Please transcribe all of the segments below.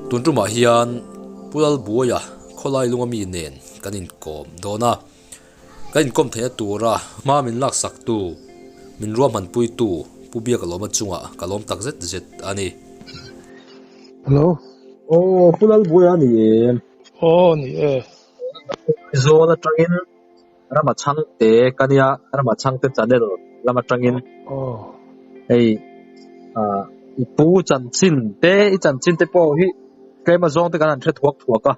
Tun tumah hian Pu Lalbuaia khawlai lunga mi nen kan inkawm dawn a, kan inkawm theihna tura hma min laksaktu, min ruahmanpuitu Pu Biakalawma chungah ka lawm tak zet zet a ni. Hello. Aw, Pu Lalbuaia a ni em? Aw, ni e. Aizawl atangin Rama Chhangte ka nia, Rama Chhangte channel lam atangin hei i pu chanchin te, i chanchin te pawh hi tlem azawng te kan han hre thuak thuak a.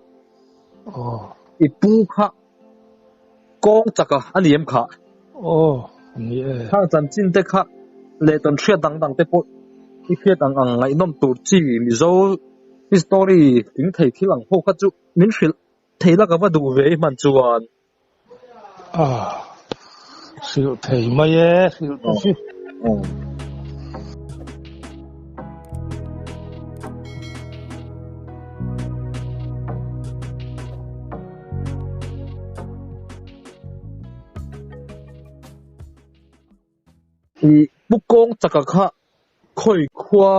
I pu kha kawng chak a a ni em khah? Aw, a ni e. Khang chanchin te kha leh tawn hriat dang dang te pawh i hriat ang ang ngaihnawm tur chi Mizo history tling thei thil ang ho kha chu min hrilh Thei la ka va duh ve i hman chuan. Ah, hrilh thei mai e, hrilh te chu. I pu kawng chaka kha khawi khua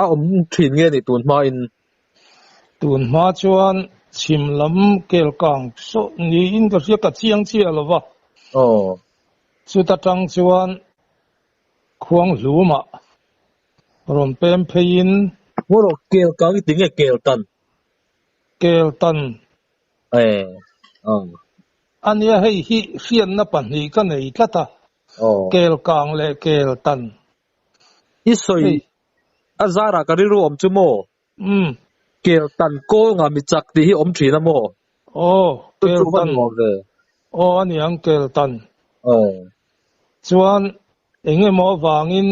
a awm thin nge ni tun hmain? Tun hma chuan chhim lam kel kang sawh niin ka hria ka chiang chiah lo va. Aw. Chuta tang chuan khuang hlumah rawn pem pheiin. Ngaw rawh kel kang i ti nge kel tan? Kel tan. E. Aw. Ania hei hi hriatna pahnih ka nei tlat a. Aw. Kel kang leh kel tan. I sawi a zarah ka rilru awm chu maw? Umm. Kel tan kawl nga mi chak tih hi awm thin a maw? Aw, kel tan. Aw a niang kel tan. Aw. Chuan eng emaw avangin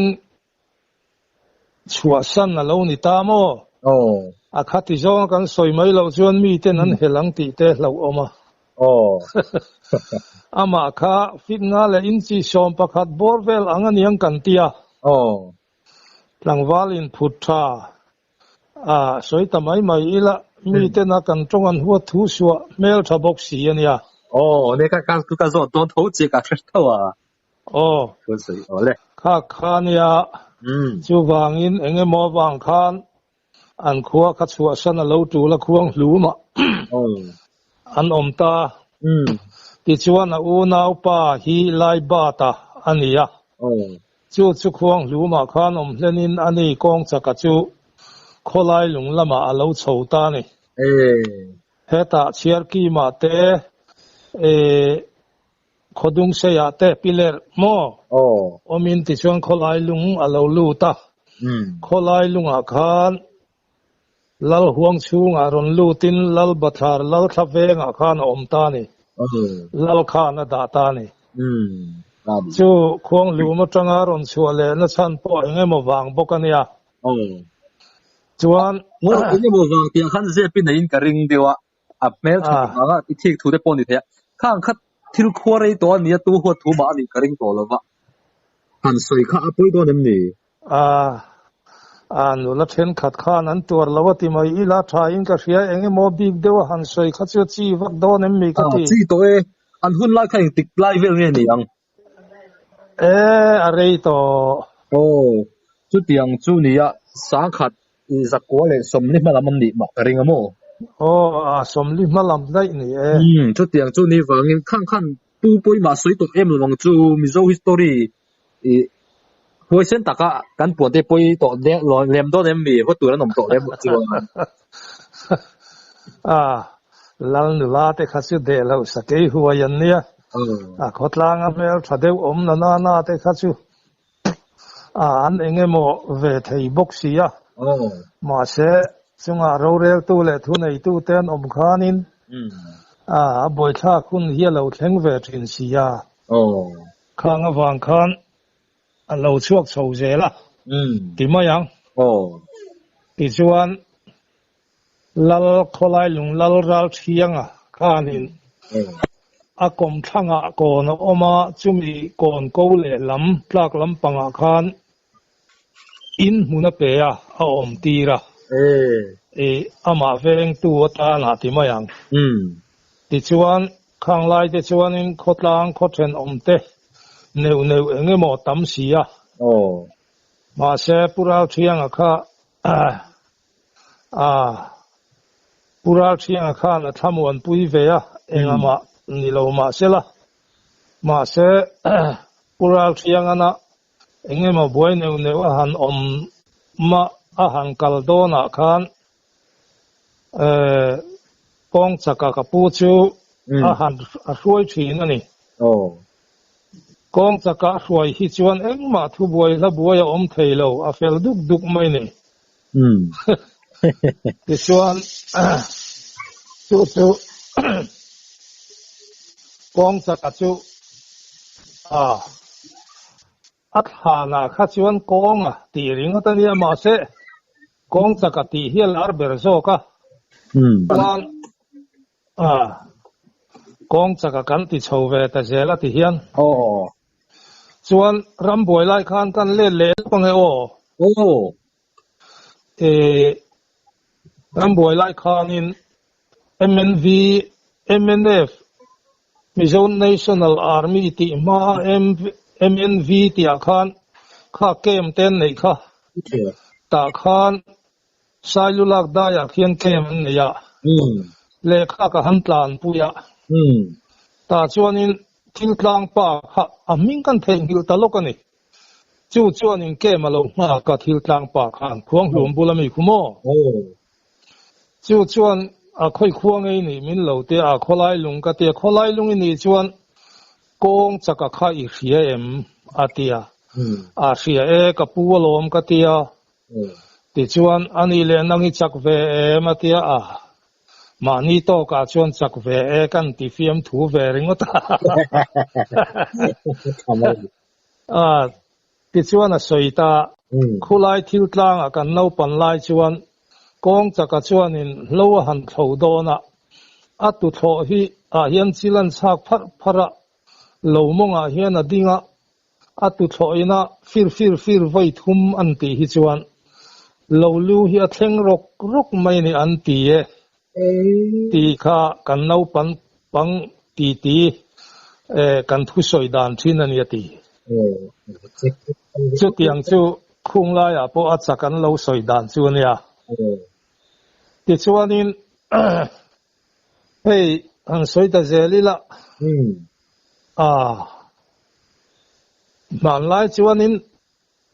chhuahsan a lo ni ta maw? Aw. A khati zawnga kan sawi mai loh chuan miten an hel ang tih te hlauhawm a. Aw. Amah kha fitna leh inchi 11 bawr vel ang a niang kan ti a. Aw. Tlangval inphut tha a sawi ta mai mai ila miten a kan tawng an huat thu suah hmel tha bawk si a nia. Aw, ne ka ka ka zawt dawn tho che ka hre tho a. Aw. Thu sawi aw le. Kha kha nia. Chuvangin eng emaw avang khan An khua kha chhuahsan a lo tul a khuang hlum a an awm ta. Tichuan a unaupa hi Laibata a ni a. Chu chu khuang hlumah khan awm hlenin a ni kawng chaka chu khawlai lung lamah a lo chho ta a ni. Hetah chhiarkimah te Khawdungseiah te piler maw awmin tichuan khawlai lung a lo lut a. Khawlai lungah khan Lal huang chhungah rawn lutin Lal Bathlar Lal thla vengah khan a awm ta a ni. Lal khan a dah ta a ni. Chu khuang lum atanga rawn chhuah lehna chhan pawh eng emaw vang bawk a nia. Chuan. Eng emaw vang tih ah khan zep i neiin ka ring deuh a. A hmel tha tak anga i thik thu te pawh a ni thei a, khang kha thil khua rei tawh a nia tu huat thu mah a nih ka ring tawh lo va. Han sawi kha a pawi dawn em ni? A, a nula thenkhat khan an tuar lo a ti mai ila tha in ka hria eng emaw bik deuh a han sawi kha chu chi vak dawn em mi ka ti. A, chi tawh e, an hun lai kha engtik lai vel nge ni ang? E, a rei tawh. Aw, chutiang chu nia, sangkhat i zakua leh sawmli hma lam an nih mah ka ring a maw? Aw, a sawmli hma lam daih ni e. Umm, chutiang chu ni vangin khang khan pu pawimah sawi tawh em lo ang chu Mizo history i huaisen taka kan puan te pawi tawh lem dawn em mi? Haw tur an awm tawh lem lo chuan. A, Lal nula te kha chu deh loh sakei huai an nia. A khawtlanga hmel tha deuh awm na na na te kha chu a an eng emaw ve thei bawk si a. Mahse, chungah roreltu leh thuneitu te an awm khanin a buaithlak hun hi a lo thleng ve thin si a. Khang avang khan a lo chhuak chho zel a ti mai ang. Tichuan. Lal khawlai lung lal ral thianga khanin a kawm thlangah kawn a awm a, chumi kawn ko leh lam tlak lampangah khan in hmun a pe a, a awm tir a, ih amah vengtu atana ti mai ang. Tichuan, khang lai te chuanin khawtlang khaw thenawm te neuh neuh eng emaw tam si a, mahse Pu Ralthianga kha. A Pu Ralthianga khan a thlamuan pui ve a, engah ni lo mah sela. Mahse, Pu Ralthiangana engemaw buai neuh neuh a han awm mah a han kal dawnah khan kawng chaka ka pu chu a han a hruai thin a ni. Kawng chaka a hruai hi chuan engmah thubuai hla buai a awm thei lo, a fel duk duk mai ni. Tichuan chu chu kawng chaka chu a a thlanah kha chuan kawnga tih ringawt a nia mahse kawng chaka tih hi a lar ber zawk a. Chuan a kawng chaka kan ti chho ve ta zel a ti hian. Chuan rambuai lai khan kan let leh lawk ange aw. Eh rambuai lai khanin MNV, MNF, Mizo National Army tih hma MNV tih ah khan kha camp te an neih kha. Tah khan Sailulak daiah khian camp an nei a, lehkha ka han tlanpui a. Tah chuanin thil tlang pa kha a hming kan theihnghilh ta lawk a ni. Chu chuanin camp a lo nghak a thil tlang pa khan khuanghlum bula mi khu maw? Chu chuan a khawi khua ngei nih min lo te a, khawlai lung ka ti a, khawlai lung i nih chuan kawng chaka kha i hria em? a ti a, a hria e ka pu alawm ka ti a, tichuan a nih leh nang i chak ve em? a ti a, a mahni tawkah chuan chak ve e kan ti fiam thu ve ringawt a. A tichuan a sawi ta, khulai thil tlangah kan naupan lai chuan kawng chaka chuanin hlo a han thlo dawn a, a tuthlawh hi ah hian chil an chhak pharh pharh a, lo mawngah hian a ding a, a tuthlawh ina fir fir fir vawi thum an tih hi chuan lo lu hi a thleng rawk rawk mai ni an ti e tih kha kan naupan pang ti ti kan thusawi dan thin a ni a ti. Chutiang chu khung laiah pawh a chak an lo sawi dan chu a nia. Tichuanin hei han sawi ta zel ila a hmanlai chuanin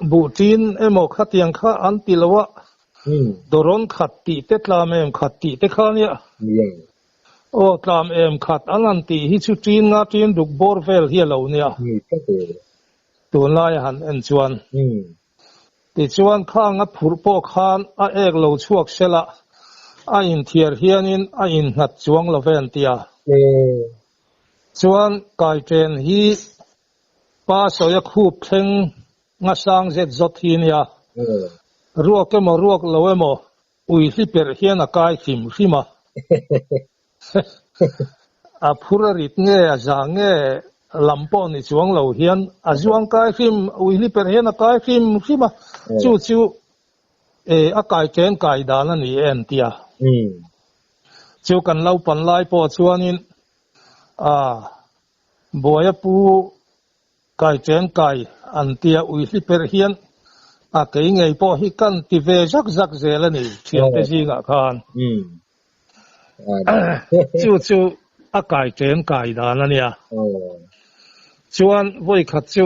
Buh ṭin emaw khatiang kha an ti lo a, dawrawn khat tih te tlam em khat tih te kha nia. Aw tlam em khat an han tih hi chu ṭin nga ṭin ruk bawr vel hi a lo nia. Tunlai a han en chuan. Tichuan khang a phurh pawh khan a ek lo chhuak sela a inthiar hianin a innghat chuang lo ve an tia. Chuan kaiṭen hi Pa sawi a khup thleng nga sang zet zawt hi nia. Ruak emaw ruak lo emaw ui hli perh hian a kai hrim hrim a. A phur a rit nge a za nge lam pawh ni chuang lo hian a zuang kai hrim ui hli perh hian a kai hrim hrim a. Chu chu a kai chen kai dan a ni e an ti a. Chu kan lo pan lai pawh chuanin a Buaia pu kai chen kai an tia ui hli perh hian a kei ngei pawh hi kan ti ve zak zak zel a ni thiante zingah khan. Chu chu a kai chen kai dan a nia. Chuan vawi khat chu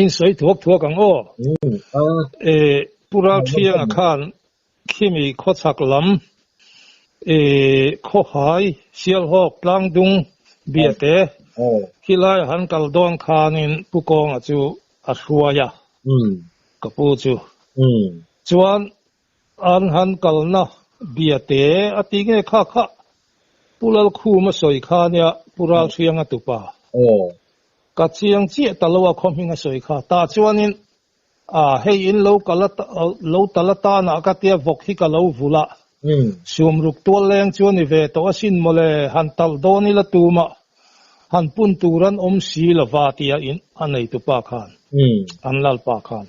in sawi thuak thuak ang aw. Pu Ralthianga khan Khimi khawchhak lam i khawhai Sialhawk tlangdung biate khilai han kal dawn khanin Pu Kawnga chu a hruai a, ka pu chu. Chuan an han kalna biate a ti nge kha kha Pu Lalkhum a sawi kha nia Pu Ralhrianga tupa. Ka chiang chiah ta lo a khaw hming a sawi kha. Tah chuanin A, hei in lo kal a, lo tal atanah ka tia vawk hi ka lo vulh a. Sumruk tual leng chu a ni ve tawh asin mawle, han talh dawn ila tumah han pun tur an awm si lova tia in a neitupa khan, an lalpa khan.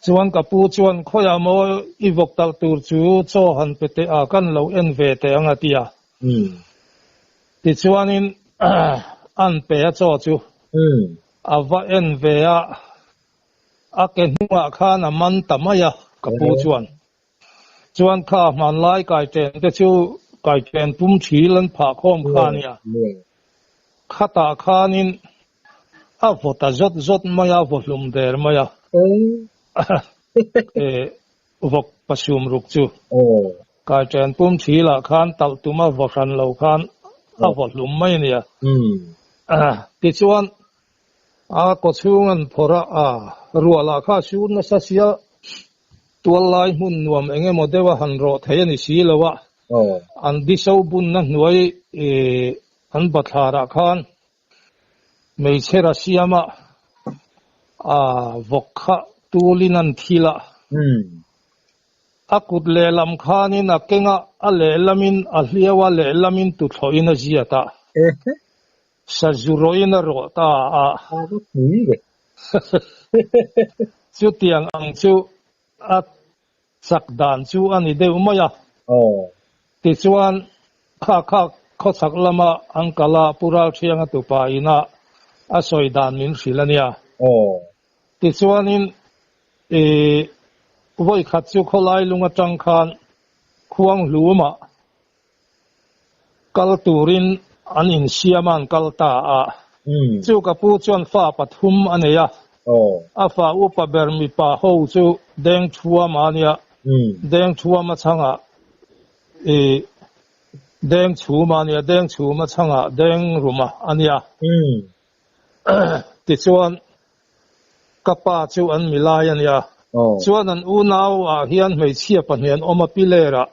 Chuan ka pu chuan khawiah maw i vawk talh tur chu chaw han pe teh a, kan lo en ve teh ang a tia. Tichuanin an pe a chaw chu. A va en ve a, a ke hnungah khan a man ta mai a, ka pu chuan. Chuan kha hmanlai kaiṭen te chu kaiṭen pum thil an phah khawm kha a nia. Khatah khanin a vaw ta zawt zawt mai a, vaw hlum der mai a. Vawk pasum ruk chu kaiṭen pum thilah khan talh tuma vaw hran lo khan a vaw hlum mai a nia. Tichuan a kaw chhung an phawrh a, a ruah lah kha a sur nasa sia, tual lai hmun nuam eng emaw deuh a han rawh thei a ni si lo a, an diso bunna hnuai an bathlarah khan Hmeichhe ra siama a vawk kha tulin an thil a. A kut lehlam khanin a keng a, a lehlamin a hliau a, lehlamin tuthlawhin a ziat a. Sazu rawhin a rawh ta a. Chutiang ang chu a Chak dan chu a ni deuh mai a. Tichuan, kha kha khawchhak lama an kal a, Pu Ralthianga tupa ina a sawi dan min hrilh a nia. Tichuanin, i vawikhat chu khawlai lung atang khan Khuanghlumah kal turin an insiam a, an kal ta a. Chu ka pu chuan fa pathum a nei a, a fa upa ber mipa ho chu Dengthuama a nia, Dengthuama chhangah i Dengchhuma a nia, Dengchhuma chhangah Dengruma a nia. Tichuan ka pa chu an milai a nia. Chuan an unau ah hian hmeichhia pahnih an awm a, Pilerah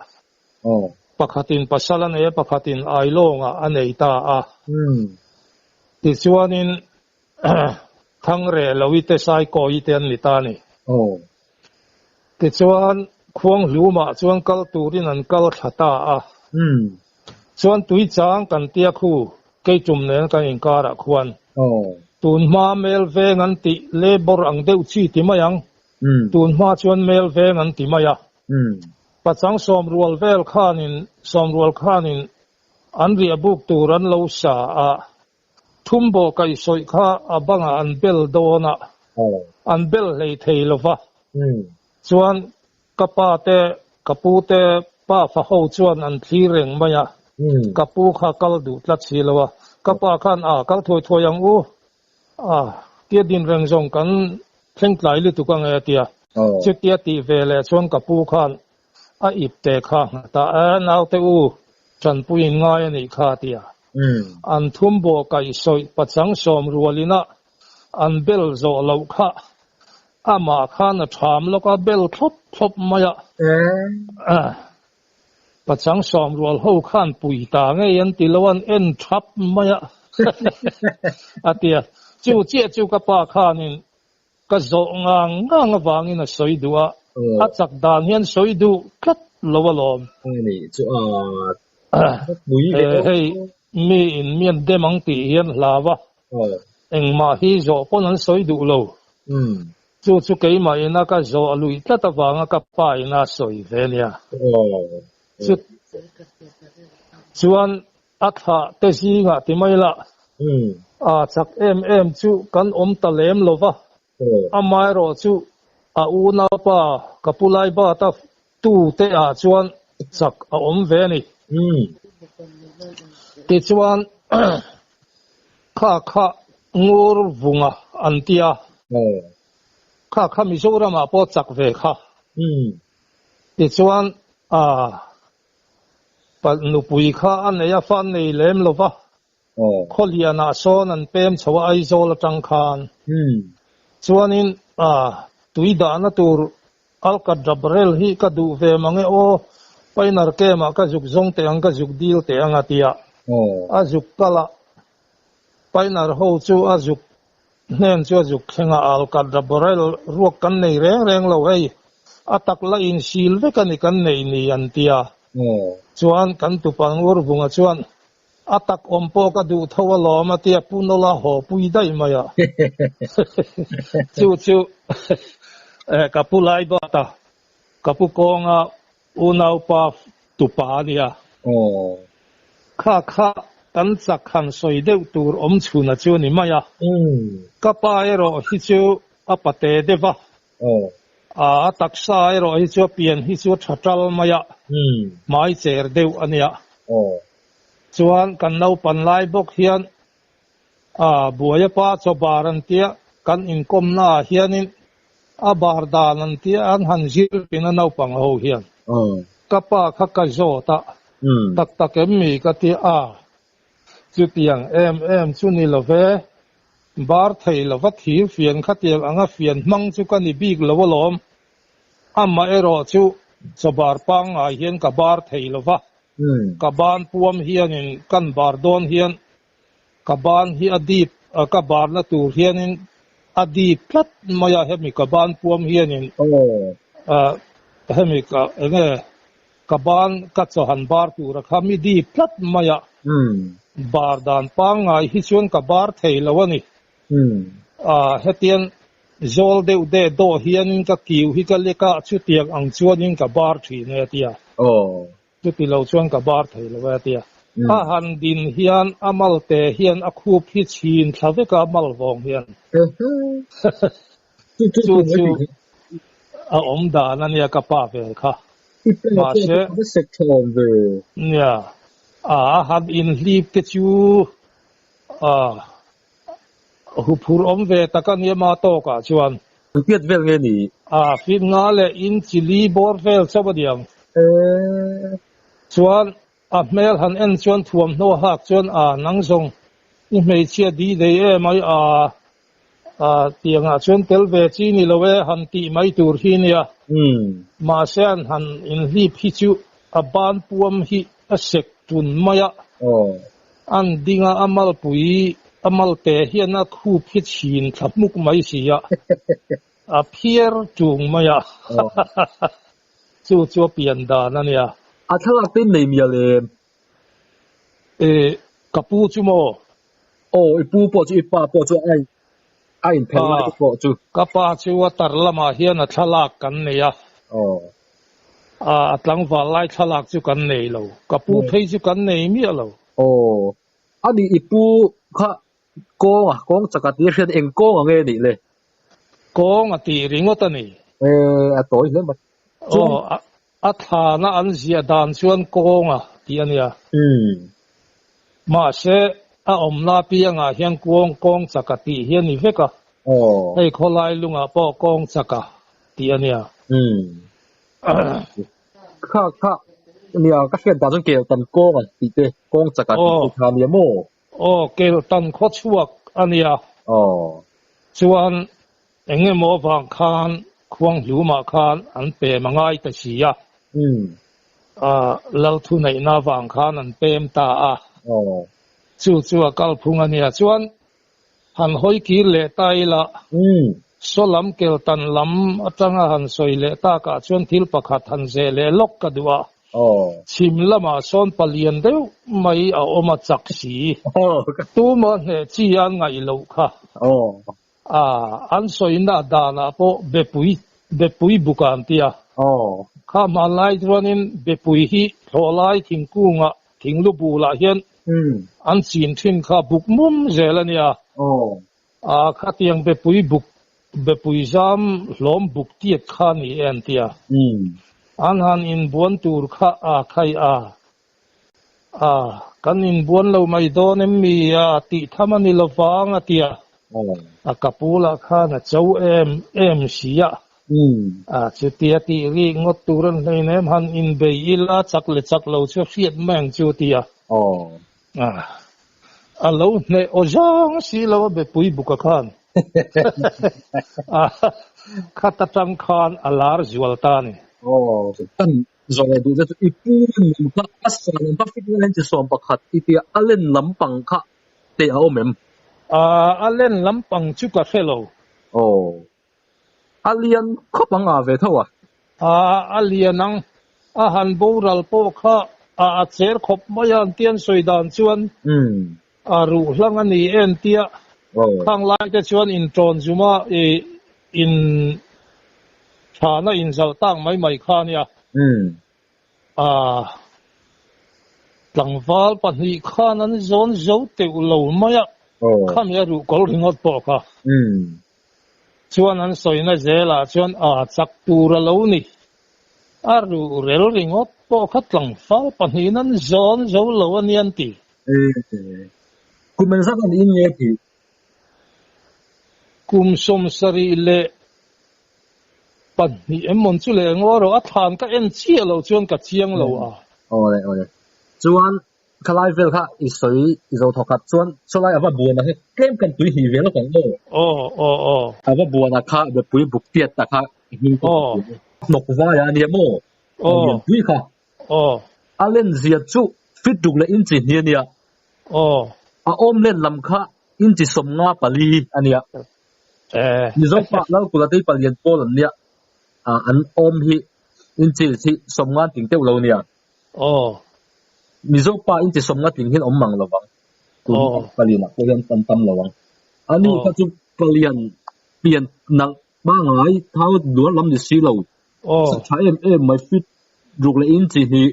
Pakhatin pasal a nei a, pakhatin Ailawngah a nei ta a. Tichuanin Thangreh Loite te Saikawi te an ni ta a ni. Tichuan Khuanghlumah chuan kal turin an kal thla ta a. Chuan Tuichang kan tia khu Keitum nen kan inkarah khuan tunhma Mel veng an tih Labour ang deuh chi ti mai ang. Tunhma chuan Mel veng an ti mai a. Pachang sawmrual vel khanin sawmrual khanin an riah buk tur an lo sa a, thumbaw kaihsawih kha a bangah an bel dawn a, an bel hlei thei lo va. Chuan ka pa te, ka pu te pa fa ho chuan an thlir reng mai a, ka pu kha kal duh tlat si lo a, ka pa khan a kal thuai thuai ang u, A, tia din reng zawng kan thleng tlai lutuk ang e a ti a. Chutia tih ve leh chuan ka pu khan a ip te kha nghat a, E naute u, tanpui in ngai a nih kha a ti a. An thum bawh kaihsawih pachang sawm rualin a an bel zawh loh kha amah khan a ṭham lawk a, bel thlawp thlawp mai a. Pachang sawmrual ho khan pui ta ngei an ti lo an en thap mai a a ti a. Chu chiah chu ka pa khanin ka zawh ngang ngang avangin a sawi duh a, a chak dan hian sawi duh tlat lo alawm. Hei mi in mian dem ang tih hian hlau a, engmah hi zawh pawn an sawi duh lo. Chu chu keimah ina ka zawh a luih tlat avanga ka pa ina a sawi ve nia. Chu chuan a thlah te zingah ti mai lah, a chak em em chu kan awm ta lem lo va, amaherawh chu a unaupa ka pu Laibata tu te ah chuan chak a awm ve a ni. Tichuan kha kha ngur vunga an ti a, kha kha Mizoram ah pawh chak ve kha. Tichuan a nupui kha a nei a, fa an nei lem lo va, Khawlianah sawn an pem chho a Aizawl atang khan. Chuanin tui dahna tur Alkadrabrel hi ka duh ve mang e aw, Painar Camp-ah ka zuk zawng teh ang, ka zuk dil teh ang a ti a. A zuk kal a, Painar ho chu a zuk hnen chu a zuk thleng a, Alkadrabrel ruak kan nei reng reng lo hei, a tak la insil vek a ni kan neih ni an ti a. Chuan kan tupa Ngurvunga chuan A tak awm pawh ka duh tho alawm a tia Pu Nawla haw pui daih mai a. Chu chu ka pu Laibata, ka pu Kawnga unaupa tupa a nia. Kha kha kan chak han sawi deuh tur awm chhuna chu a ni mai a. Ka pa erawh hi chu a pate deuh a. A taksa erawh hi chu a pian hi chu a tha tal mai a, hmai cher deuh a nia. Chuan kan naupan lai bawk hian a buaia pa chaw bar an tia kan inkawmna ah hianin a bar dan an tia an han zir thin a naupang ho hian. Ka pa kha ka zawt a, tak tak em mi ka tia a, chutiang em em chu ni lo ve, bar thei lova thir fian khatiang anga fian hmang chu ka ni bik lo alawm, amaherawh chu chaw bar pangngai hian ka bar thei lova, ka ban puam hianin kan bar dawn hian Ka ban hi a dip a, ka barna tur hianin a dip tlat mai a, hemi ka ban puam hianin hemi ka enge ka ban ka chaw han bar tur a kha mi dip tlat mai a, bar dan pangngai hi chuan ka bar thei lo a ni. Hetiang zawl deuh deh dawh hianin ka kiu hi ka lek a, chutiang ang chuanin ka bar thin e a ti a. Chuti lo chuan ka bar thei lo e a ti a. A han din hian a malte hian a khup hi chhin thla vek a, mal vawng hian. Chu chu a awm dan a nia ka pa vel kha. Mahse, nia, a han inhlip te chu a huphurh awm ve tak a nia ma tawkah chuan. An piat vel nge ni? A fit nga leh in chili bawr vel chauh a niang. Chuan a hmel han en chuan thuamhnaw hak chuan a nang zawng i hmeichhia di dei em ai a a tiangah chuan tel ve chi ni lo e han tih mai tur hi nia. Mahse an han inhlip hi chu a ban puam hi a sek tun mai a. An ding a, a malpui, a malte hian a khup hi chhin thla hmuk mai si a, a phiar tung mai a, chu chu a pian dan a nia. A thlalak te in nei mial em? E, ka pu chu maw? Aw, i pu pawh chu i pa pawh chu a a inphelh lai te pawh chu. Ka pa chu a tar lamah hian a thlalak kan nei a. Aw. A a tlangval lai thlalak chu kan nei lo. Ka pu phei chu kan nei miah lo. Aw. A nih i pu kha kawng a, kawng chak a tih a hriat eng kawng ang nge nih le? Kawng a tih ringawt a ni. E, a tawi hle mai. Aw, a a thlana an ziah dan chuan kawng a tih a nia. Mahse, a awmna piangah hian kuang kawng chak a tih hi a ni vek a. Hei khawlai lungah pawh kawng chak a tih a nia. Kha kha nia ka hriat dan chuan kel tan kawng a tih te kawng chak a tih te kha nia maw? Aw, kel tan khaw chhuak a nia. Chuan eng emaw avang khan Khuanghlumah khan an pem a ngai ta si a. Lal thuneihna avang khan an pem ta a. Chu chu a kalphung a nia. Chuan han hawi kir leh ta ila, saw lam kel tan lam atanga han sawi leh takah chuan thil pakhat han zeh leh lawk ka duh a. Chhim lamah sawn palian deuh mai a awm a chak si. Tuma hneh chi an ngaih loh kha. A, an sawina danah pawh bepui, bepui buk an ti a. Kha hmanlai chuanin bepui hi thlawhlai thingkungah, thinglu bulah hian an chin thin kha buk mum zel a nia. A, khatiang bepui buk, bepui zam hlawm buk tiat kha ni e an ti a. An han inbuan tur kha a khai a. A, kan inbuan lo mai dawn em mi a tih tham a ni lo vang a ti a. A ka pu lah khan a cho em em si a. A, chutia tih rik ngawt tur an hlein em han inbei ila chak le chak lo chu a hriat mai ang chu a ti a. A, a lo hneh aw zang si lo a bepui buka khan. A, khat atang khan a lar zual ta a ni. Zawh leh duh te chu i pu nun kha a sa lam kha fit nge chi 11 i tia a len lampang kha te a awm em? A len lampang chu ka hre lo. Aw. A lian khawp ang a ve tho a? A lian ang. A han boral pawh kha a cher khawp mai a an tia an sawi dan chuan a ruh hlang a ni en tia khang lai te chuan in tawn zum a in thana in zalh tak mai mai kha a nia. Tlangval pahnih khan an zawn zo teuh lo mai a, khami a ruh kawlh ringawt pawh kha. Chuan an sawina zelah chuan a chak tur a lo ni. A ruhrel ringawt pawh kha tlangval pahnihin an zawn zo lo a ni an ti. Kum engzat an in nge tih? Kum 72 emawn chu leh ngaw rawh a thlan ka en chiah lo chuan ka chiang lo a. Awle awle. Chuan Khalai vel kha i sawi i zo thawk khat chuan chulai a va buan a kha tlem kan tui hnih ve lawk ang aw. Aw aw aw. A va buan a kha mipui buk tiat ta kha i hming pawh ka hria e. Hnawk vai a nia maw? Aw. Lianpui kha. Aw. A len zia chu fit ruk leh inchi hnih a nia. Aw. A awm len lam kha inchi 54 a nia. Eh. Mizo pa Lalkula te hi palian pawl an nia. An awm hi inchi hi 50 tling deuh lo nia. Aw. Mizo pa inti 50 tling hian awm mang lo vang. Tun palian ah pawh hian an tam lo ang. Ani kha chu palian pian nalh pangai thau dual lam ni si lo. Sak tha em em mai fit ruk leh inchi hnih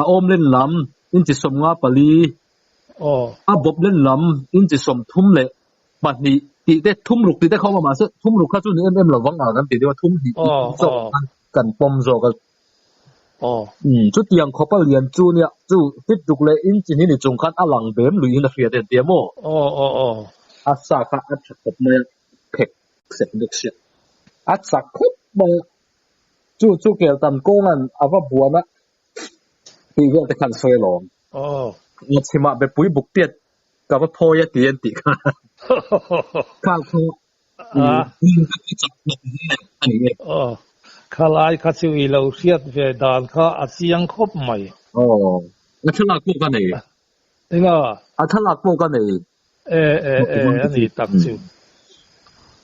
a awm len lam inchi 54 a bawp len lam inchi 32 tih te thum ruk tih te kha awm a mahse thum ruk kha chu ni em em lo vang a kan ti deuh a thum hnih tih zawk khan kan pawm zawk a. Aw. Umm, chutiang khawp a lian chu nia, chu fit ruk leh inchi ni ni chung khan a lang bem luihin a hriat en tia maw? Aw, aw, aw. A sa kha a tha khawp mai a, phek sek bawk sia. A chak khawp mai a, chu chu kel tam kawnga'n a va buan a tih vel te khan sawi alawm. Aw. Chhimah bepui buk tiat ka va phawi a ti an tih kha. Kha kha Aw, khalai kha chu i lo hriat ve dan kha a chiang khawp mai. Aw, a thlalak pawh ka nei. Enga? A thlalak pawh ka nei. E, e, e, a ni tak chu.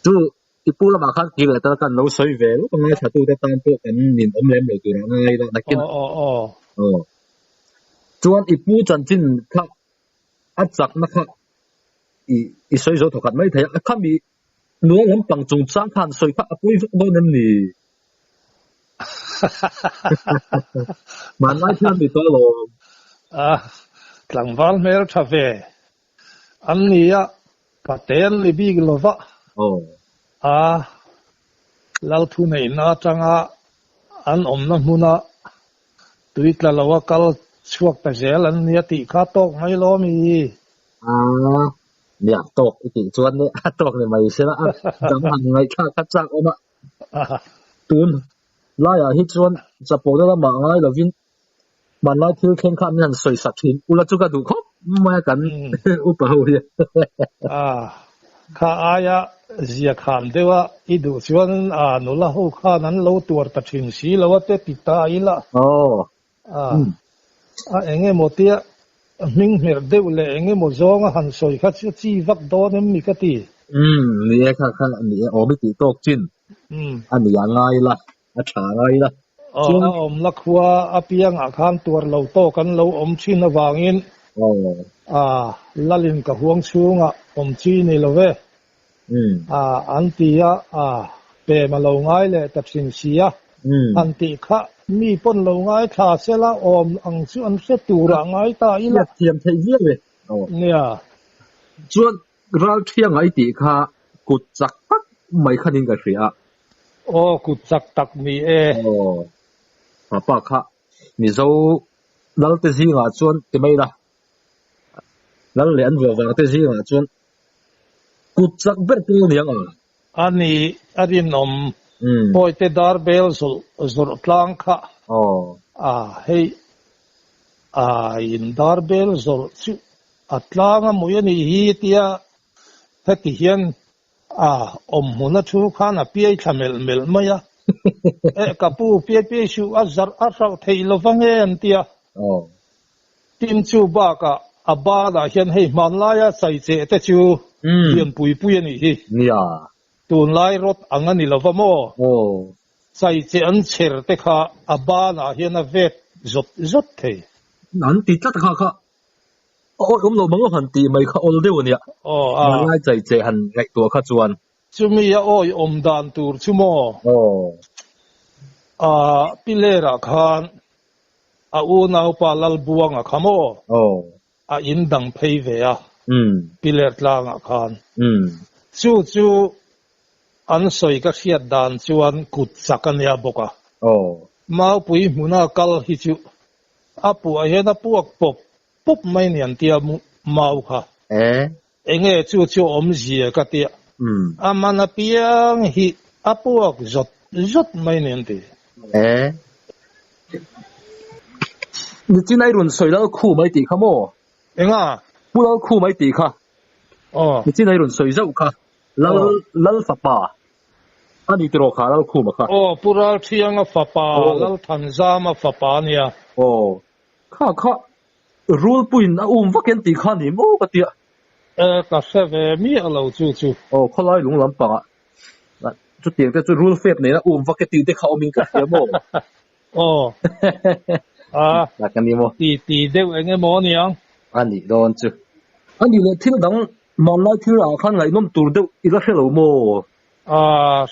Chu, i pu lamah khan kir leh ta kan lo sawi ve lawk a ngaithlatute tan pawh kan nin awm lem lo tur a ngai la nakin. Aw, aw, aw. Aw. Chuan i pu chanchin kha a chakna kha i i sawi zo thawkhat mai thei a, a khami nula lampang chungchang khan sawi kha a pawi vek dawn em ni? Hmanlai thil a ni tawh alawm. A, tlangval hmel tha ve. An ni a, pate an ni bik lo va. Aw. A, Lalthuneihna atanga an awmna hmuna tui tla lo a kal chhuak ta zel an nia tih kha tawk mai lo mi? Aa, nia tawk i tih chuan nia a tawk ni mai sela a dang han ngaihthlak kha chak awm a. Tun laiah hi chuan chapona lamah ngai lovin hmanlai thil thleng kha min han sawi sak thin ula chu ka duh khawp mai a kan upa ho hian. Aa, kha aia zia khan deuh a i duh chuan aa nula ho khan an lo tuar ta thin si lo a te ti ta ila. Aw. Aa, a eng emaw tia hming hmerh deuh leh eng emaw zawnga han sawi kha chu chi vak dawn em ni ka ti. Umm, ni e kha kha ni e awm i tih tawk chin a ni a ngai la, a tha ngai la. Aw, a awmna khua apiangah khan tuar lo tawk an lo awm thin avangin aa Lalin ka huang chhungah awm chi ni lo ve. Aa an ti a, aa pem a lo ngai leh ta thin si a, han tih kha mi pawn lo ngai thla sela awm ang chu an hre turah ngai ta ila. Hriat thiam theih viau e. Nia. Chuan ral thianga i tih kha kut chak tak mai khanin ka hria a. Aw kut chak tak ni e. Aw. Papa kha Mizo Lalte zingah chuan ti mai la. Lal leh an vuah vang te zingah chuan kut chak ber pawl a ni ang a. A ni, a rinawm Pawite dar bel zawrh zawrh tlang kha a hei a in dar bel zawrh chu a tlang a mui a nih hi tia heti hian a awm hmun a thu khan a piai thla melh melh mai a. Eh ka pu piai piai suh a zarh a hrauh theih lo vang e an tia. Tin chu bakah a banah hian hei hmanlaia chaicheh te chu lian pui pui a nih hi. Nia. Tunlai rawt ang a ni lo va maw? Aw. Chaicheh an chher te kha a banah hian a vet zawt zawt thei. An ti tlat kha kha awi awm lo mang han tih mai kha awl deuh a nia. Aw a. Hmanlai chaicheh han ngaihtuah kha chuan. Chumi a awi awm dan tur chu maw? Aw. A pilerah khan A unaupa Lalbuanga kha maw? Aw. A in dang phei ve a, Piler tlangah khan. Chu chu An sawi ka hriat dan chuan kut chak a nia bawk a. Maupui hmuna kal hi chu a puah hian a puak pawp pawp mai ni an tia mau kha. Enge chu chu awmzia ka tia. A man apiang hi a puak zawt zawt mai ni an ti. Nichin a i rawn sawi lal khu mai tih kha maw? Enga? Pu lal khu mai tih kha. Nichin a i rawn sawi zauh kha. Lal Lal fapa a ni tiraw kha Lal Khuma kha. Aw Pu Ralthianga fapa Lal Thanzama fapa a nia. Aw kha kha Rulpuiin a um vak en tih kha ni maw ka tia. E ka hre ve miah lo chu chu. Aw khawlai lung lampangah chutiang te chu rul fep nena um vak e tih te kha awmin ka hria maw. Aw a Tak a ni maw. Ti ti deuh eng emaw a niang. A nih dawn chu. A nih leh thil dang hmanlai thil ah khan ngaihnawm tur deuh i la hre lo maw? A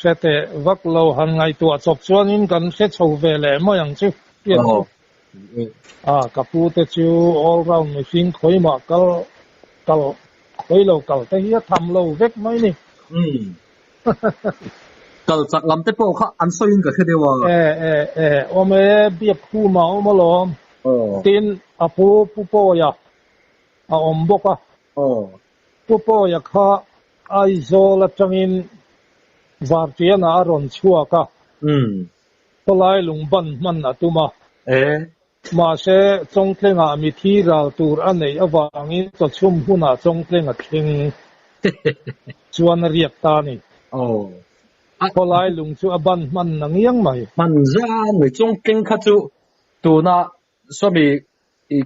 hre teh vak lo han ngaihtuah chawp chuanin kan hre chho ve leh mai ang chu pian chu. A ka pu te chu all round mihring khawimah kal kal khawi lo kal te hi a tham lo vek mai ni. Kal chak lam te pawh kha an sawiin ka hre deuh a. E e e awm e biak khum a awm alawm. Tin a pu Pu Pawia a awm bawk a. Pu Pawia kha Aizawl atangin Vartiana a rawn chhuak a. Khawlai lungban hman a tum a. Mahse Chawngtlengah mithi ral tur a neih avangin chawchhum hunah Chawngtleng a thleng chuan a riak ta a ni. Khawlai lung chu a ban hman na ngiang mai. Hman zan mai Chawngtleng kha chu tuna sawmi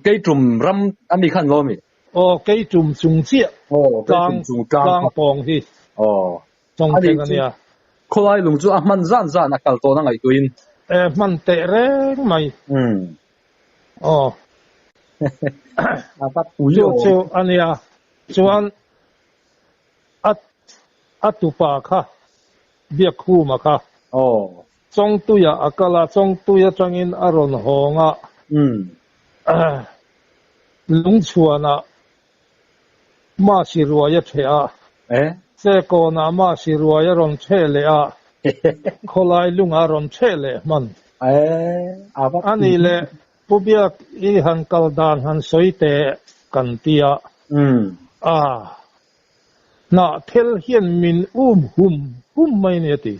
Keitum ram a mi khan lo mi? Aw, Keitum chung chiah tlang tlang pawng hi Chawngtleng a nia. Khawlai lung chu a hman zan zan a kal tawhna ngaihtuahin. E, hman teh reng mai. Aw. A va pui Chu chu a nia. Chuan a a tupa kha Biakkhuma kha. Aw. Chawngtuia a kal a, Chawngtui atangin a rawn hawng a. Lungchhuanah Masi ruai a ṭheh a. Chekawnah Masi ruai a rawn ṭheh leh a, khawlai lungah a rawn ṭheh leh hman. A nih leh Pu Biak i han kal dan han sawi teh kan ti a. A, hnah thel hian min um hum hum mai a ni a ti.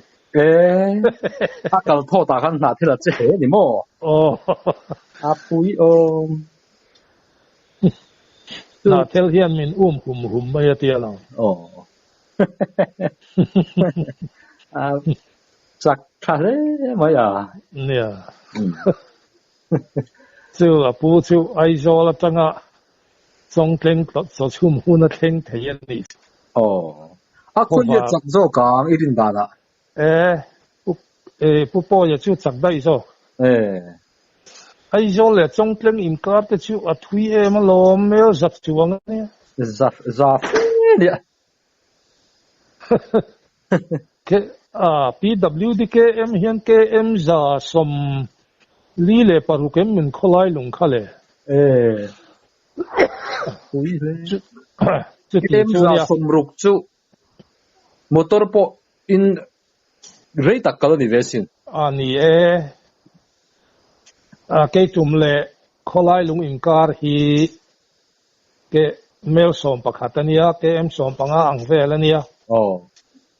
A kal thawtah khan hnah thel a che hle a ni maw? Aw. A pui awm. Hnah thel hian min um hum hum mai a tia lo. Aw. A chak tha hle mai a. Nia. Chu a pu chu Aizawl atanga Chawngtleng chawchhum hun a thleng thei a ni. Aw. A khawi a chak zawk ang i rin danah. E, pu e pu Pawia chu chak daih zawk. E. Aizawl leh Chawngtleng inkar te chu a thui em alawm mel zat chuang a nia. Za za fe nia. Ke a PWDKM hian KM za 46 em min khawlai lung kha le. E. Pui hle. KM za 60 chu Motor pawh in rei tak kal a ni ve sin. A ni e. A keitum leh khawlai lung inkar hi ke mel 11 a nia, KM 15 ang vel a nia. Aw.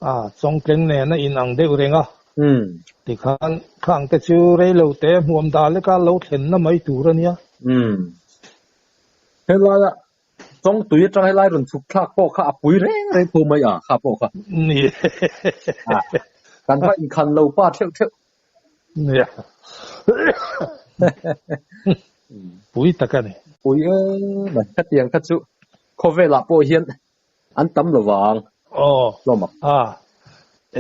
A Chawngtleng nen a inang deuh reng a. Tikhan khang te chu rei lo te hmuam dah leka lo thlenna mai tur a nia. Helaia Chawngtui atang helai rawn chhuk thlak pawh kha a pui reng reng tho mai a, kha pawh kha. Ni. Kan va inkhan lo pa theuh theuh. Nia. Pui tak a ni. Pui e mai. Khatiang kha chu khawvelah pawh hian an tam lo vang. Aw. Hlawm a. A.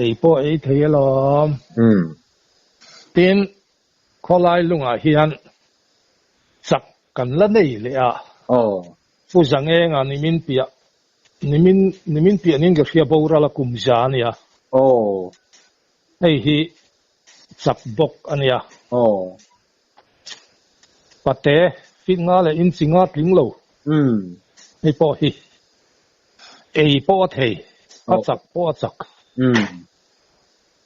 Ei pawh ei thei alawm. Tin, khawlai lungah hian chak Kan la nei leh a. Aw. Pu Zangenga nimin piah, nimin, nimin piah nin ka hria boral a kum za a nia. Aw. Hei hi chak bawk a nia. Aw. Pate, fit nga leh inchi nga tling lo. Umm. Hei pawh hi ei pawh a thei, a chak pawh a chak. Umm.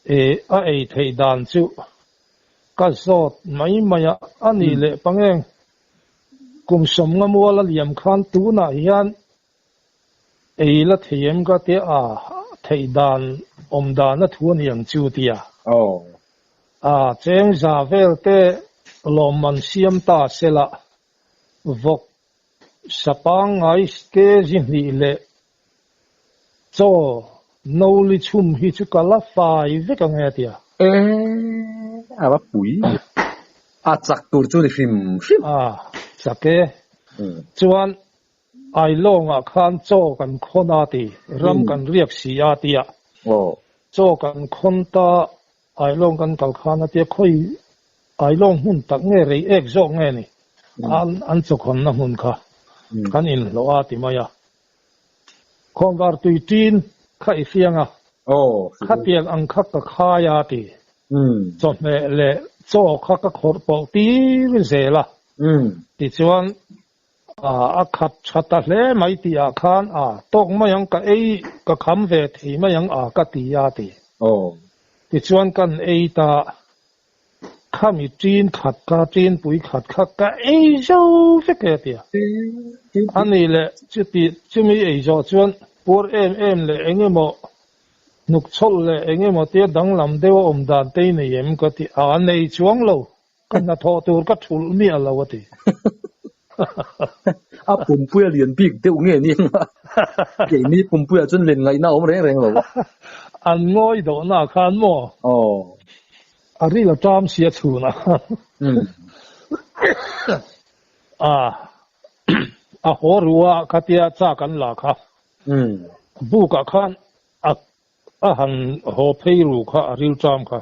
A ei theih dan chu ka zawt mai mai a, a nih leh pangeng kum sawmnga mual a liam khan tunah hian ei la thei em ka tia a, theih dan awm dan a thu a ni ang chu tia. A cheng za vel te lawmman siam ta sela vawk sa pangngai kg hnih leh Chaw no li chhum hi chu ka la fai vek ang e tia. E, a va pui. A chak tur chu ni hrim hrim. A chak e. Chuan Ailawngah khan chaw kan khawn a ti, ram kan riak si a tia. Chaw kan khawn ta Ailawng kan kal khan a tia khawi Ailawng hmun tak nge rei ek zawk nge ni an chaw khawnna hmun kha kan inhlawh a ti mai a. Khawnvar tui ṭin kha i fiang a, khatiang ang kha ka khai a ti. Chawhmeh leh chaw kha ka khawrh pawlh tir zel a. Tichuan a khat tha ta hle mai tihah khan a tawk mai ang ka ei ka kham ve thei mai ang a ka ti a ti. Tichuan kan ei ta Khami ṭin khat kha, ṭin pui khat kha ka ei zo vek e tia. A nih leh chuti chumi ei zawh chuan puar em em leh eng emaw hnuk chhawlh leh eng emaw tia danglam deuh a awm dan te i nei em ka ti a, a nei chuang lo, ka hnathawh tur ka thulh miah lo a ti. A pumpui a lian bik deuh nge ni ang a, keini pumpuiah chuan len ngaihna a awm reng reng lo a. An ngawi dawhna khan maw? Aw. A ril a ṭam sia chhunah. A a haw ru a khatia chak an la kha. Bukah khan a a han haw phei ru kha a ril ṭam kha.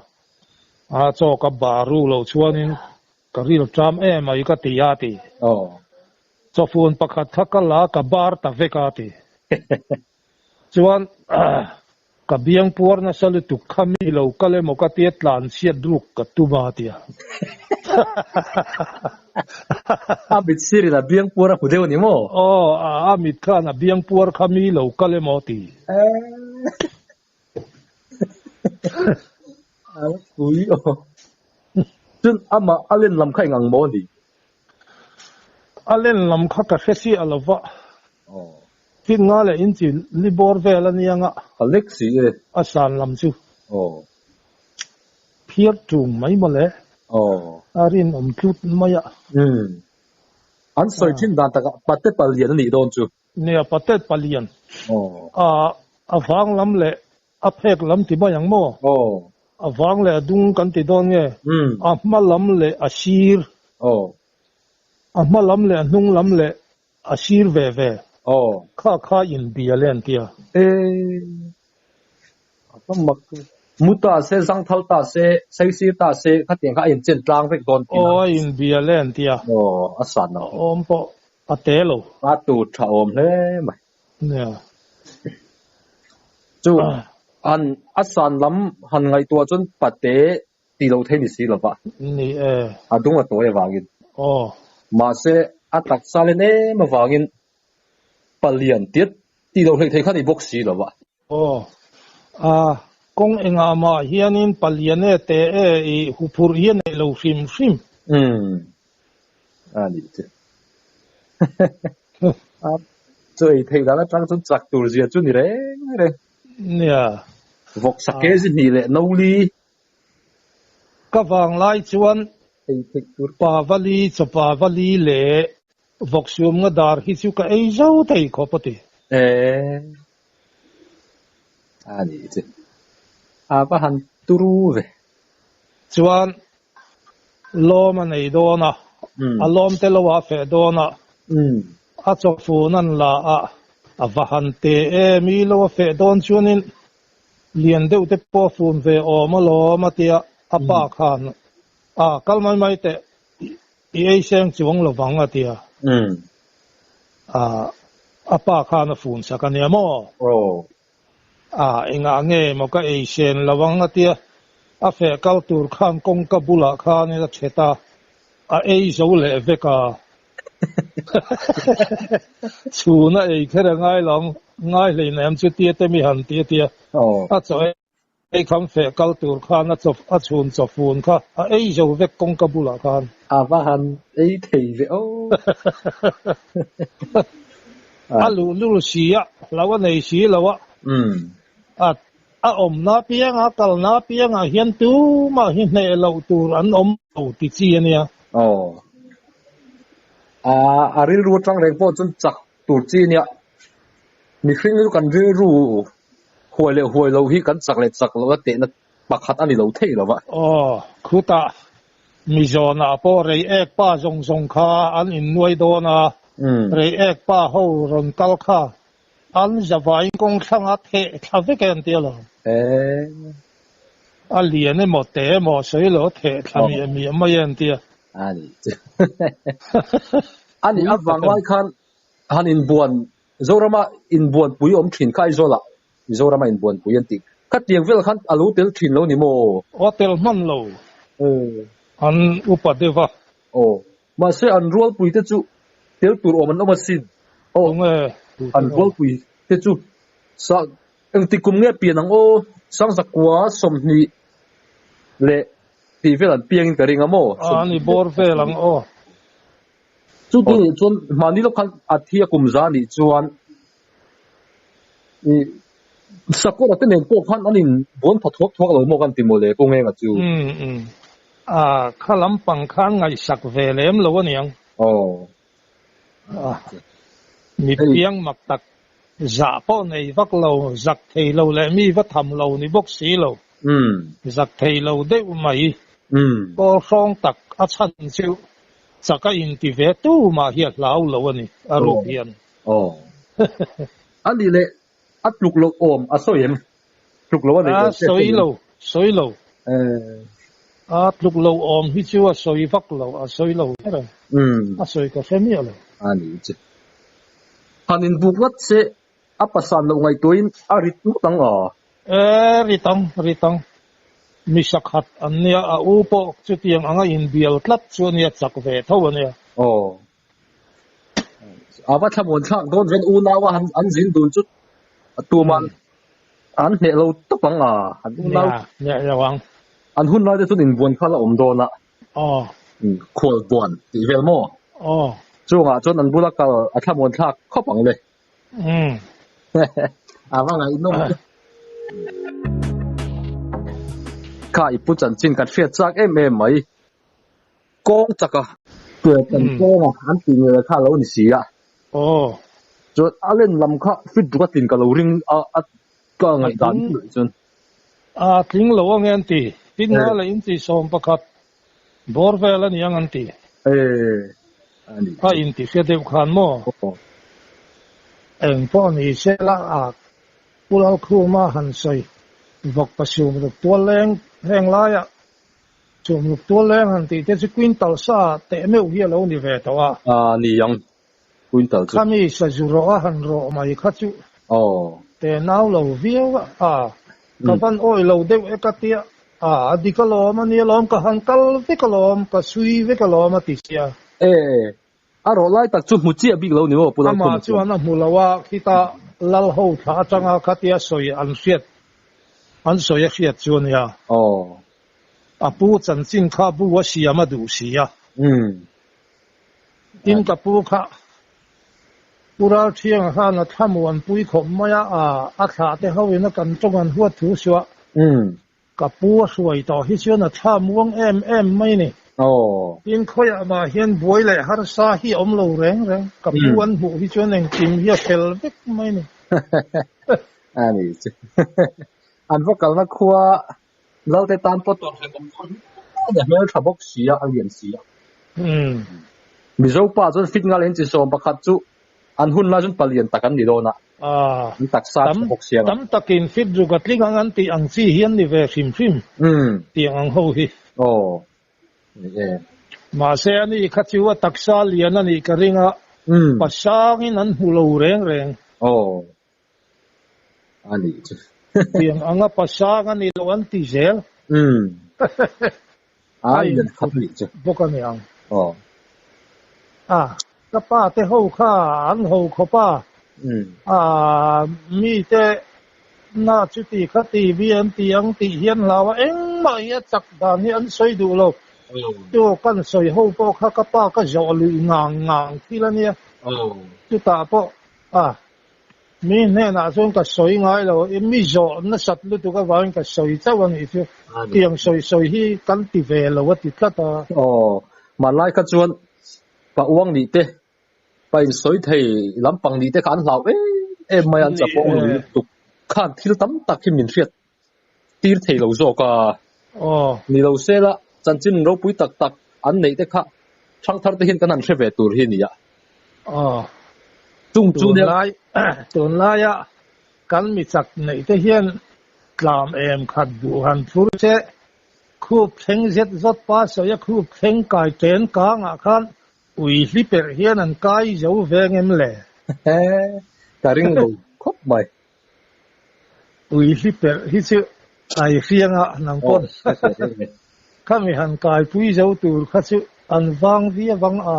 A chaw ka bar ru lo chuanin ka ril ṭam em mai ka ti a ti. Chawfun pakhat kha ka la ka bar ta vek a ti. Chuan ka biang puar nasa lutuk kha mi lo kal emaw ka tia tlan chhiat ruk ka tum a tia. A mit sir in a biang puar a hmu deuh a ni maw? Aw, a mit khan a biang puar kha mi lo kal emaw ti. A pui aw. Chuan amah a len lam kha eng ang maw a ni? A len lam kha ka hre chiah lo va. Fit nga leh inchi li bawr vel a nia nga. A lek si e. A san lam chu. Aw. Phiar tung mai mawle. Aw. A rinawm tlut mai a. Umm. An sawi thin dan takah pate palian a nih dawn chu. Nia, pate palian. Aw. A a vang lam leh a phek lam ti mai ang maw? Aw. A vang leh a dung kan ti dawn nge? Umm. A hma lam leh a sir. Aw. A hma lam leh a hnung lam leh A sir ve ve. Aw. Kha kha in bia le an tia. E. A va mak. Mu ta se, zangthal ta se, saisir ta se, khatiang kha a inchen tlang vek dawn tina. Aw, a in bia le an tia. Aw, a san ang. A awm pawh a te lo. A tur tha awm hle mai. Nia. Chu han a san lam han ngaihtuah chuan pate ti lo thei ni si lova. Ni e. A dung a tawi avangin. Aw. Mahse, a taksa len em avangin palian tiat ti lo hleih thei kha ni bawk si lova. Aw. A, kawng engah mah hianin palian e te e i huphurh hi a neih lo hrim hrim. Umm. A nih chu. A, chu ei theih dan atang chuan chak tur zia chu ni reng reng. Nia. Vawksa kezi hnih leh no li Ka vang lai chuan Pavali chaw Pavali leh Vawksuamnga dar hi chu ka ei zo thei khawp a ti. Eh, a ni chu. A va han turu ve. Chuan lawm a nei dawn a, a lawm te lo ah feh dawn a, a chaw fun an la a, a va han te em i lo a feh dawn chuanin Lian deuh te pawh a fun ve awm alawm a tia a pa khan a kal mai mai teh i ei seng chuang lo vang a tia a pa khan a fun sak a nia maw? A engah nge maw ka ei sen lo ang a tia a feh kal tur khan kawngka bulah khanin a thet a a ei zo leh vek a. Chhun a ei kher a ngai lo ang, ngai hlei nem chu tia te mi han ti a tia. A chaw Ei kham feh kal tur khan a chaw a chhun chawfun kha a ei zo vek kawngka bulah khan. A va han ei thei ve aw. A luhlul si a, hlo a nei si lo a. A a awmna pianga kalna piangah hian tumah hi hneh loh tur an awm lo ti chi a nia. Aw. A a rilru atang reng pawh chuan chak tur chi a nia. Mihring chu kan rilru huai leh huai lo hi kan chak leh chak loh a tehna pakhat a ni lo thei lo va. Aw, khutah Mizawnah pawh rei ek pa zawng zawng kha an innuai dawn a, rei ek pa ho rawn kal kha an zavain kawng thlanga theh thla vek e an ti alawm. A lian emaw te emaw sawi lo theh thla miah miah mai e an ti a. A ni chu. A nih avang lai khan han inbuan Zorama inbuanpui awm thin kha Aizawlah Mizorama inbuanpui an tih khatiang vel khan a lo tel thin lo ni maw? Aw tel hman lo. An upa deuh a. Aw. Mahse an rualpui te chu tel tur awm an awm asin. Aw. Tunge? An rualpui te chu sa engtik kum nge pian ang aw? Sangzakua 20 leh tih vel an piangin ka ring a maw? A ni bawr vel ang aw. Chu ti nih chuan mahni lawk khan a thi a kum za nih chuan i Sakawra te nen pawh khan an in bawn pha thuak thuak lo maw kan ti mawle Pu Ngenga chu. Umm umm. A kha lampang khan ngaihsak ve lem lo aniang. Aw. A mi piang mak tak zah pawh nei vak lo, zak thei lo leh mi va tham lo ni bawk si lo. Umm. Zak thei lo deuh mai. Umm. Kawl hrawng tak a chhan chu Chak a inti ve tu mah hi a hlau lo a ni, a ruk hian. Aw. A nih leh a tluk loh awm a sawi em? Tluk loh a nei awm che a sawi lo, sawi lo. A tluk loh awm hi chu a sawi vak lo, a sawi lo ber a. A sawi ka hre miah lo. A ni che. Han inbuk ngat se a pasan loh ngaihtuahin a rit ngawt ang a. E, rit ang, rit ang. Mi sakhat an nia, a u pawh chutiang anga inbial tlat chu a nia, chak ve tho a nia. Aw. A va thlamuan thlak dawn ven unau a an zin dun chu tuman an hneh lo tawp ang a, an unau. Nia, hneh lo ang. An hun lai te chuan inbuan kha la awm dawn a. Aw. Khual buan tih vel maw? Aw. Chungah chuan an bula kal a thlamuan thlak khawp ang le. Umm. A va ngaihnawm te. Kha i pu chanchin kan hriat chak em em mai. Kawng chaka tuai kan kawnga an tih ngei kha a lo ni si a. Aw. Chuan a len lam kha fit ruk a tlin ka lo ring a a ka ngaihdan chu chuan. A tling lo ange an ti. Tin nga leh inchi 11 bawr vel a ni ang an ti. A inti hria deuh khan maw? Eng pawh ni se la a Pu Lalkhuma han sawi vawk pa sumruk tual leng heng laiah sumruk tual leng han tih te chu quintal sa teh meuh hi a lo ni ve tawh a. A ni ang quintal chu. Khami sazu rawh a han rawh mai kha chu teh nau lo viau a, ka van awih lo deuh e ka tia. A, a dik alawm a nia lawm, ka han kal vek alawm, ka sui vek alawm a ti sia. E, a rawh lai tak chu hmu chiah bik lo ni maw Pu Lalkhuma Amah chuan a hmu lo a, khita lal ho thla atanga khatia sawi an hriat, an sawi a hriat chu a nia. Aw. A pu chanchin kha bu a siam a duh si a. Umm. Tin ka pu kha Pu Ralthianga khan a thlamuan pui khawp mai a, a thlah te ho in a kan tawng an huat thu suah. Ka pu a hruai tawh hi chuan a thla muang em em mai ni. Tin khawiah mah hian buai leh harsa hi a awm lo reng reng. Ka pu an hmuh hi chuan engkim hi a fel vek mai ni. A ni chu. An va kalna khua Lalte tan pawh tawrh hlek awm dawn hle a hmel tha bawk si a, a lian si a. Mizo pa chuan fit ngal in chi 11 chu an hun lai chuan palian tak an ni dawn a, an taksa tha bawk si ang a. Tam takin fit ruk a tling ang an tih ang chi hi an ni ve hrim hrim tiang ang ho hi. Aw ni e. Mahse ani kha chu a taksa lian a nih ka ring a, pasangin an hmu lo reng reng. Aw A nih chu. Tiang anga pasang a ni lo an ti zel. Umm. A A lian khat nih chu. Bawk a ni ang. Aw. A, ka pa te ho kha an ho khawp a. Umm. A, mi te na chuti khati mi an ti ang tih hi an hlau a, engmah hi a chak dan hi an sawi duh lo. Chu kan sawi ho pawh kha ka pa ka zawh luih ngang ngang thil a nia. Chutah pawh a mi hnenah chuan ka sawi ngai lo, mi zawh nasat lutuk avangin ka sawi chauh a nih chu. Tiang sawi sawi hi kan ti ve lo a ti tlat a. Aw, hmanlai kha chuan pa uang nih te Pa insawi thei lampang nih te kha an hlau em em mai a, an chapo lui lutuk khan thil tam tak hi min hriat tir thei lo zawk a. Ni lo se la, chanchin ropui tak tak an neih te kha thangthar te hian kan han hre ve tur hi a ni a. Chung chu nia. Tunlaia kan mi chak neih te hian tlam em khat duh han phur che. Khup thleng zet zawt pa sawi a khup thleng kai ṭen kangah khan Ui hli perh hian an kai zo veng em le? Ka ring lo khawp mai. Ui hli perh hi chu ai hrianga nang pawn. Khami han kaipui zo tur kha chu an vang viau vang a.